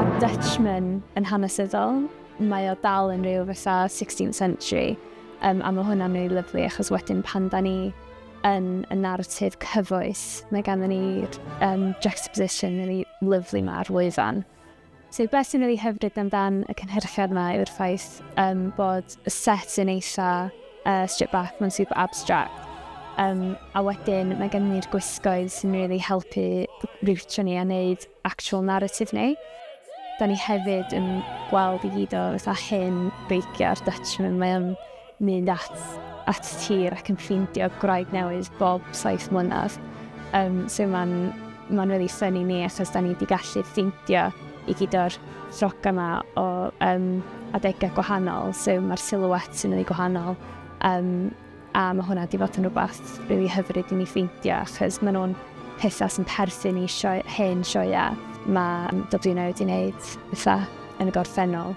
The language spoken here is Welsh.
Mae'r Dutchman yn hanesyddol, mae o dal yn rhyw fatha 16th century, a mae hwnna'n really lyfli achos wedyn pan da ni yn y narratif cyfoes, mae ganddo ni'r juxtaposition really lyfli 'ma ar lwyfan. So beth sy'n really hyfryd amdan y cynhyrchiad yma yw'r ffaith bod y set yn eitha stripped back, mae'n super abstract. A wedyn mae gen ni'r gwisgoedd sy'n really helpu rootio ni a wneud actual narrative ni. Da ni hefyd yn gweld i gyd o fatha hen beicio'r Dutchman. Mae o'n mynd at tir ac yn ffeindio gwraig newydd bob 7 mlynedd. So mae'n really funny ni achos da ni wedi gallu ffeindio i gyd o'r ffroga yma o adegau gwahanol. So mae'r silhouettes yn really gwahanol. A mae hwnna wedi fod yn rhywbeth really hyfryd i ni ffeindio achos maen nhw'n pethau sy'n perthyn i hen sioeau mae WNO wedi wneud fatha yn y gorffennol.